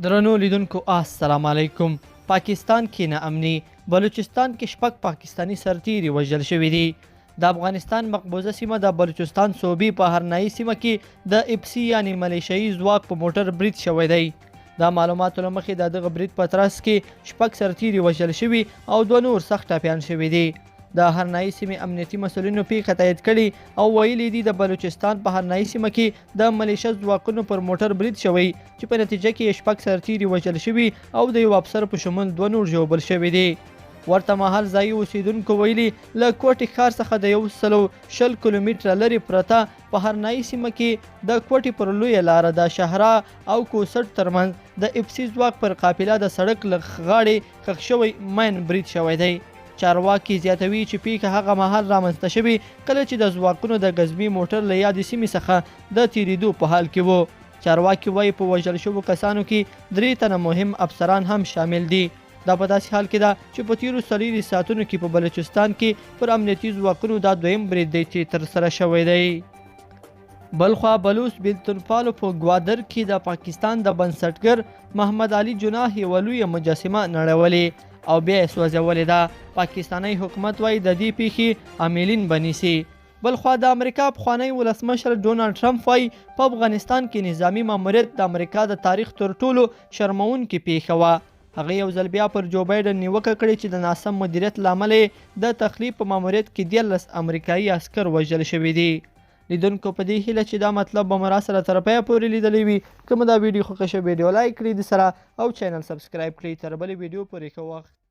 درنو لیدونکو السلام علیکم. پاکستان کې ناامني، بلوچستان کې شپږ پاکستاني سرتیري وژل شوي دي. د افغانستان مقبوضه سیمه د بلوچستان صوبې په هرنایي سیمه کې د اف سي یعنی ملیشیي ځواک په موټر برید شوی دی. د معلوماتو له مخې د دغه برید په ترڅ کې شپږ سرتیري وژل شوي او دوه نور سخت ټپیان شوي دي. د هرنایي سیمې امنیتي مسؤلینو پیښه تایید کړې او ویلي دي د بلوچستان په هرنایي سیمه کې د ملیشه ځواکونو پر موټر برید شوی چې په نتیجه کې یې شپږ سرتیري وژل شوي او د یو افسر په شمول دوه نور ژوبل شوي دي. ورته مهال ځایي اوسیدونکو ویلي له کوټې ښار څخه د 120 کیلومتره لرې پرته په هرنایي سیمه کې د کوټې پر لویه لاره د شهرا او کوسټ ترمنځ د اف سي ځواک پر قافله د سړک له غاړې ښخ شوی ماین برید شوی دی. چارواکي زیاتوي چې پیښه هغه مهال رامنځته شوې کله چې د ځواکونو د ګزمې موټر له یادې سیمې څخه د تیریدو په حال کې وو. چارواکي وایي په وژل شوو کسانو کې درې تنه مهم افسران هم شامل دي. دا په داسې حال کې ده چې په تیرو 24 ساعتونو کې په بلوچستان کې پر امنیتي ځواکونو دا دویم برید دی چې ترسره شوی دی. بلخوا بلوڅ بیلتونپالو په ګوادر کې د پاکستان د بنسټګر محمد علي جناح یوه لویه مجسمه نړولې او بیا یې سوځولې ده. پاکستاني حکومت وایي د دې پیښې عاملین به نیسي. بلخوا د امریکا پخوانی ولسمشر ډونالډ ټرمپ وایي په افغانستان کې نظامي ماموریت د امریکا د تاریخ تر ټولو شرموونکې پیښه وه. هغه یو ځل بیا پر جو بایډن نیوکه کړې چې د ناسم مدیریت له امله یې د تخلیې په ماموریت کې 13 امریکایي عسکر وژل شوي دي. لیدونکو په دې هیله چې دا مطلب به مو راسره تر پایه پورې لیدلی وي. که مو دا ویډیو خوښه شوه ویډیو لایک کړئ د سره او چینل سبسکرایب کړئ. تر بلې ویډیو پورې ښه وخت.